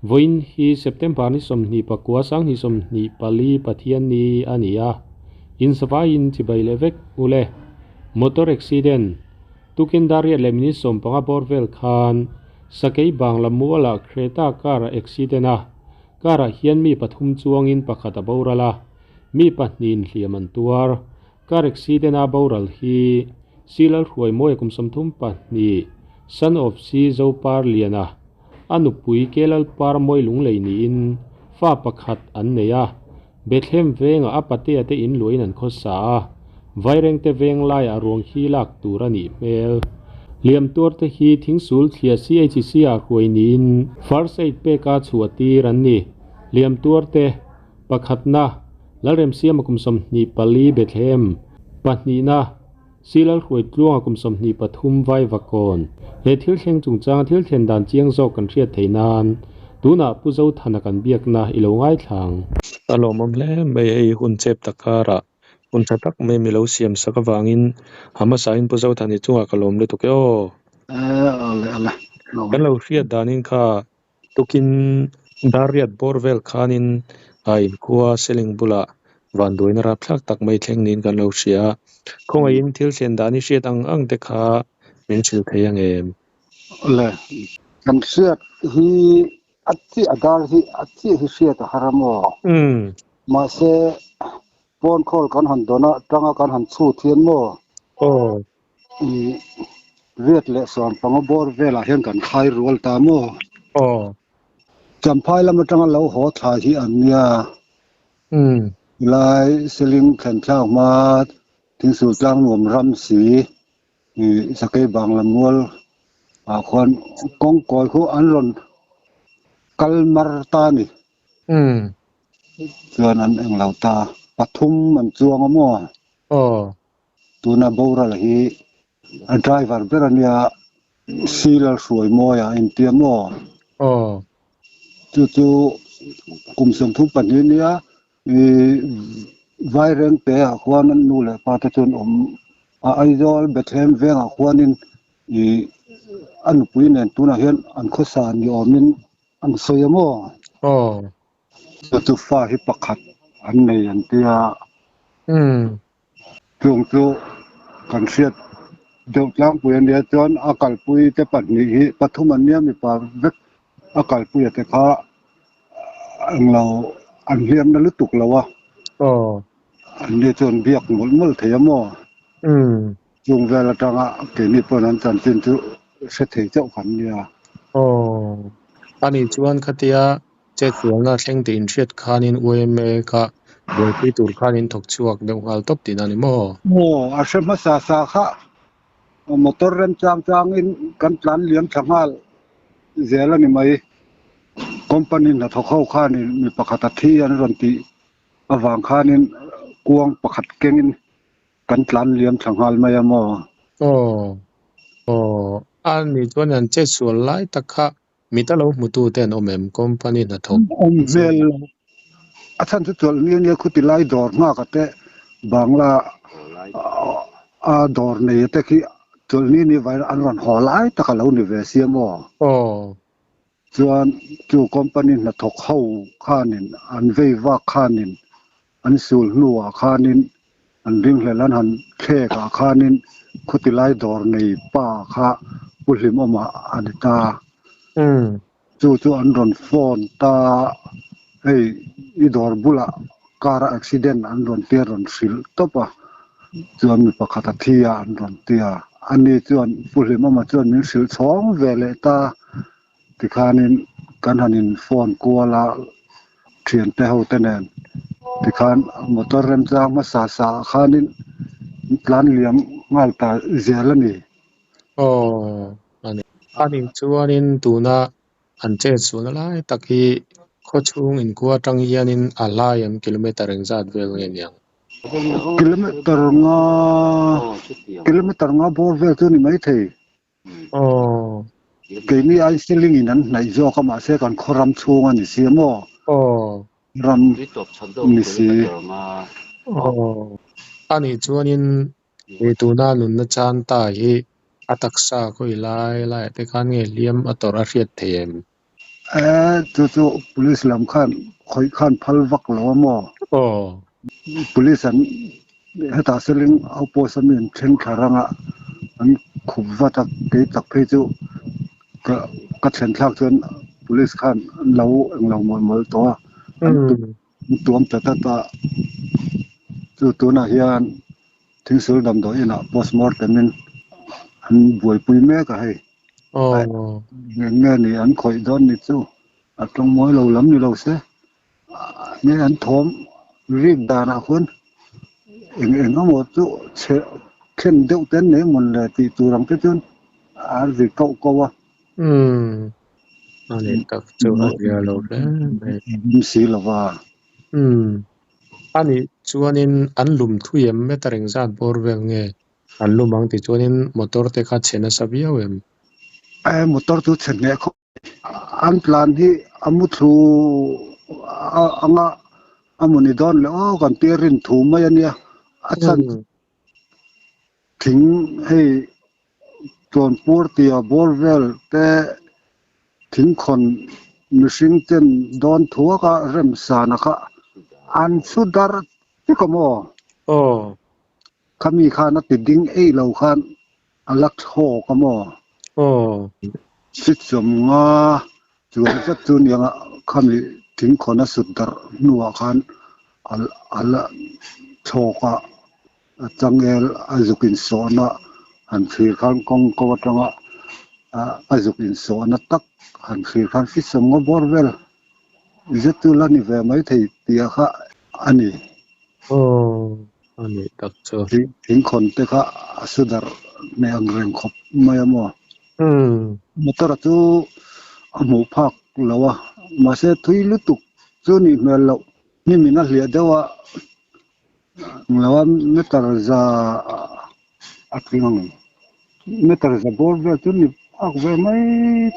Vawiin hi September ni 29 2024 Pathianni a ni a, inzavaiin chibai leh vek ule. Motor accident, Tukin dar riat leh minute 15 bawr vel khan Sakei Bangla mualah Creta car a accident a, car ah hian mi pathum chuangin pakhat a boral a, mi pahnihin hliam an tuar. Car accident a boral hi Silal Hruaimawia kum 32, son of Si Zopar Liana, a nupui Kelal Par Mawi Lunglei niin fa pakhat an nei a. Bethlehem vengah a patea te in luahin an khawsa a, Vairengte veng laiah ruang hi lak tur a nih hmel. Hliam tuar te hi Thingsul thliah CHC ah hruai niin First Aid peka chhuah tir an ni. Hliam tuar te pakhatna Lalremsiama kum 24 Bethlehem, pahnihna Silal Hruaitluanga kum 23 Vaivakawn. He thil thleng chungchanga thil thlen dan chiang zawk kan hriat theih nan tunah Pu Zothana kan biakna i lo ngaithlang. A lawmawm hle mai hei hun chep tak karah hun tha tak mai milo siam sak avangin a hmasain Pu Zothani chungah ka lawm lutuk e aw. Ale ale. Kan lo hriat danin kha tukin dar riat bawr vel khanin a inkhua seling bulah vanduaina rapthlak tak mai thleng niin kan lo hria a. Khawngaihin thil thlen dan i hriat ang ang te kha min hrilh thei ang em? Le, kan hriat hi a chi a dar hi a chi hi hriat a har a maw? Mahse, phone call kan han dawn a tanga kan han chhut hian maw? Aw. Riat leh 15 bawr velah hian kan khai rual ta maw? Aw. Champhai lam atanga lo haw thla hi an nia. Lai seling thlen thlak hma Thingsul tlang nuam ram si Sakei Bangla mual ah khuan kawngkawi khu an rawn kal mar ta a ni. Chuan an englo ta pathum an chuang a maw? Aw. Tuna boral hi a driver ber a nia Silal Hruaimawia a intia maw? Aw. Chu chu kum 32 nia Vairengte ah khuan an nu leh pa te chuan awm a Aizawl Bethlehem vengah khuanin a nupui nen tunah hian an khawsa ni awmin an sawi a maw? Aw. Chu chu fa hi pakhat an nei an tia. Chung chu kan hriat deuh tlangpui a nia chuan a kalpui te pahnih hi pathum an nia mipa vek a kalpuia te kha englo an hliamna lutuk lo a. Aw. An ni chuan biak mawlh mawlh thei a maw? Chung vel atanga keini pawn an chanchin chu hre thei chauh kan nia. Aw. Ani chuan khatia chetsualna thleng tih inhriat khanin UMA kha buaipui tur khanin thawk chhuak deuh nghal tawp tihna a ni maw? Aw, a hre hmasa sa kha motor rem chang changin kan tlan liam thla nghal zel a ni mai. Company hnathawk ho khanin mi pakhat a thi an rawn tih avang khanin kuang pakhat kengin kan tlan liam thla nghal mai a maw? Aw, aw, a ni chuan an chetsual lai tak kha Mita lo hmutu te an awm em? Company hnathawk. Awm hmel lo. A chhan chu chawlh ni ania khuti lai dawr nghak a te Bangla a dawr nei a te khi chawlh ni ni vai an rawn haw lai tak a lo ni ve sia maw? Aw. Chuan chu company hnathawk ho khanin an vei vak khanin an sul hnuah khanin an ringhlel an han thlek ah khanin khuti lai dawr nei pa kha Pu Hlimawma a ni ta. Chu chu an rawn phone ta, hei i dawr bulah car a accident an rawn tia rawn hrilh tawp a, chuan mi pakhat a thi a an rawn tia. Ani chuan Pu Hlimawma chuan min hrilh chhawng ve leh ta. Tikhanin kan han in phone kual a thiante ho te nen tikhan motor remchang hmasa sa ah khanin tlan liam nghal ta zel a ni. Aw a ni. A nih chuanin tuna an chet sualna lai tak hi khawchhung inkhua atang hianin a hlai em kilometer engzat vel nge niang? Kilometer nga kilometer nga bawr vel chu a ni maithei. Aw. Keini ai seling in an hnaih zawk a mahse kan khaw ram chhung a ni si a maw? Aw. Ram ni si. Aw. A nih chuanin ih tuna nunna chan ta hi a taksa khawi lai laiah te khan nge hliam a tawrh a hriat thei em? E chu chu police lam khan khawih khan phal vak lo a maw? Aw. Police an hetah Seling outpost a mi an then thla rang a, an khup vat a, kei tak phei chu ka ka thlen thlak chuan police khan an lo englo mawlh mawlh tawh a, an tuam ta tlat a, chu tunah hian Thingsul damdawi inah postmortem in an buaipui mek a hei. Eng nge ni an khawih dawn ni chu a tawng mawi lo lam ni lo se, nge an thawm rik danah khuan eng eng emaw chu chhe thlen deuh te an nei mawn le tih tur ang te chuan a ri koh koh a. Umm a ni tak chu a zia lo hle mai. Si lova. Umm a nih chuanin an lum thui em meter engzat bawr vel nge An lum ang ti chuanin motor te kha chhe nasa viau em? E, motor chu chhe hneh khawp mai. An tlan hi a mu thlu anga a mu ni dawn leh aw kan tia rin thu mai a nia. A chhan thing hei Chawnpur tia bawr vel te thingkhawn mihring ten dawn thuaka remsana kha an chhu dar vek a maw? Aw. Khami khan a ti ding ei lo khan a la thlawk a maw? Aw. Sitchawm nga chuan zet chu niang a khami thingkhawn a sut darh hnuah khan a la thlawk a, a changel a zuk insawhna han thlir khan kawng ko atanga a zuk insawhna tak han thlir khan sitchawm nga bawr vel zet chu la ni ve maithei tia kha a ni. Aw, a nih tak chu. Thingkhawn te kha a su darh hneh ang reng khawp mai a maw? Motor a chu a hmuh phak lo a, mahse thui lutuk chu nih hmel loh. Hnim in a hliah deuh a, englo a meter za a tling ang em? Meter za bawr vel chu ni phak ve mai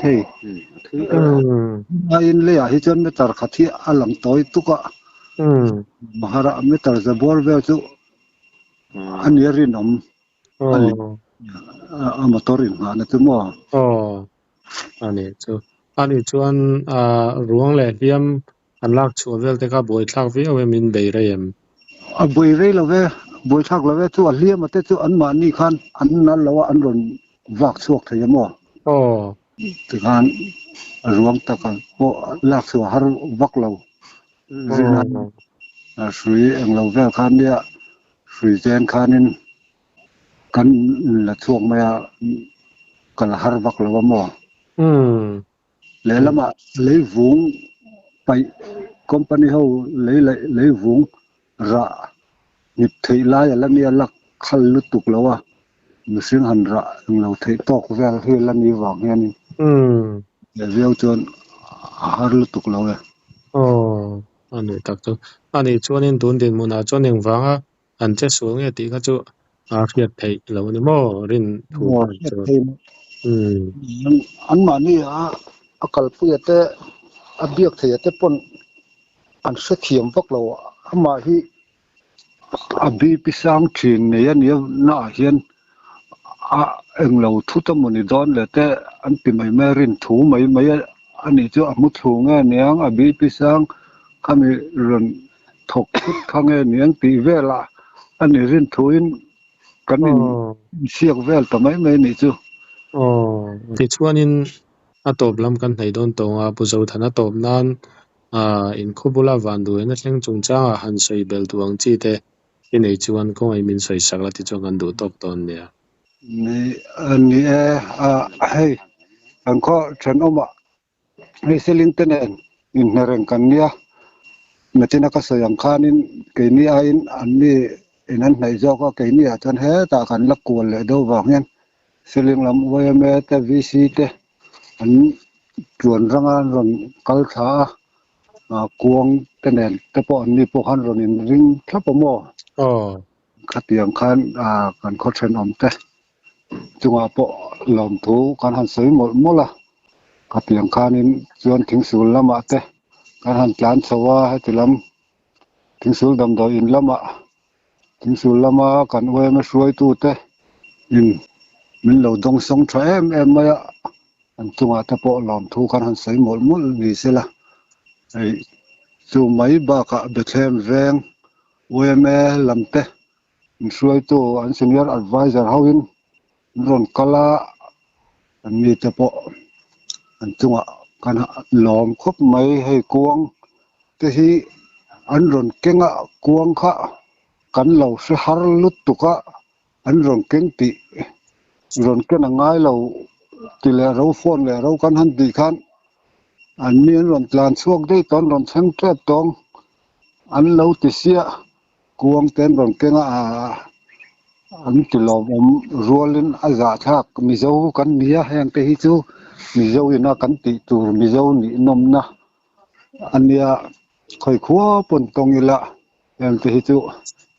thei. Aiin leiah hi chuan meter khat hi a lang tawi tuk a, Mahara meter za bawr vel chu a nia rinawm a ni a motor inghahna chu maw? Aw, a nih chu. A nih chuan ruang leh hliam an lak chhuah vel te kha buaithlak viau em in bei rei em? A buai rei lo ve, buaithlak lo ve chu a hliam a te chu anmahni khan an nal lo a an rawn vak chhuak thei a maw? Aw. Tikhan ruang taka pawh lak chhuah har vak lo. Rina hrui englo vel khan nia hrui chen khanin kan la chhuak mai a, ka la har vak lo a maw? Lehlamah leivung paih company ho lei leh leivung rah ngip theih lai a la nia lak khal lutuk lo a, mihring han rah englo theih tawk vel hi la ni vang hianin leh viau chuan a har lutuk lo e. Aw, a nih tak chu. A nih chuanin tun dinhmunah chuan engvanga an che sual nge tih kha chu a hriat theih lo a ni maw rin thu Aw, khan hriat chuan. theih loh. Anmahni a a kalpuia te a biak theia te pawn an hrethiam vak lo. Amah hi A BP sang thin nei a nia naah hian a englo thut a mawni dawn le te an ti mai mai a rin thu mai mai a nih chu a hmu thlu nge niang a BP sang khami rawn thawk thut kha nge niang tih velah a ni rin thuin kan insiak vel ta mai mai a nih chu. Aw, tichuanin a tawp lam kan hnaih dawn tawng a, Pu Zothana tawp nan Inkhaw bula vanduaina thleng chungchangah han sawi belh duh ang chi te i nei chuan kawngei min sawi sak la ti chuan kan duh tawk dawn nia. Ni ni e, hei kan khaw thenawmah hei Seling te nen inhne reng kan nia, nachina ka sawi ang khanin keini aiin an mi in an hnaih zawk a, keini ah chuan hetah kan la kual leh deuh vang hian Seling lam yma te VC te an tuan ranga an rawn kal thla a, kuang te nen te pawh an ni pawh khan rawn in ring thlap a maw? Aw. Khatiang khan kan khaw thenawm te chungah pawh lawmthu kan han sawi mawlh mawlh a, khatiang khanin chuan thingsul lamah te kan han tlan chho a, heti lam thingsul damdawi in lamah Thingsul lama kan uaima hruaitute in min lo dawngsawng tha em em mai a. An chungah te pawh lawmthu kan han sawi mawlh mawlh ni sela. Hei chu mai bakah Bethlehem veng yma lam te inhruaitu an senior adviser hoin an rawn kal a, an mite pawh an chungah kan lawm khawp mai. Hei kuang te hi an rawn keng a, kuang kha kan lo hre har lutuk a, an rawn keng tih rawn ken a ngai lo ti leh ro phone leh ro kan han tih khan an mi an rawn tlan chhuak daih tawh an rawn thleng tep tawng an lo ti siah kuang te an rawn keng a an ti lawmawm rualin a zahthlak Mizo kan ni a heng te hi chu Mizo ina kan tih tur Mizo nih nawmna a nia khawi khua pawn tawng ila heng te hi chu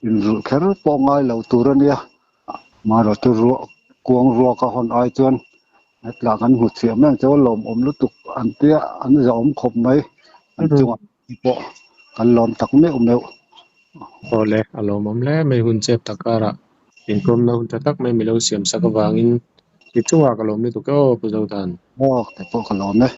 inrulh kher pawh ngai lo tur a nia marawh chu ruah kuang ruak a hawn ai chuan hetlah kan hmu chhiah mai ang chu lawmawm lutuk an tia an zahawm khawp mai an chungah pawh kan lawm tak meuh meuh. Awle, a lawmawm hle mai hun chep tak karah inkawmna hun tha tak mai milo siam sak avangin i chungah ka lawm lutuk e aw Pu Zothan. Aw, kei pawh ka lawm e.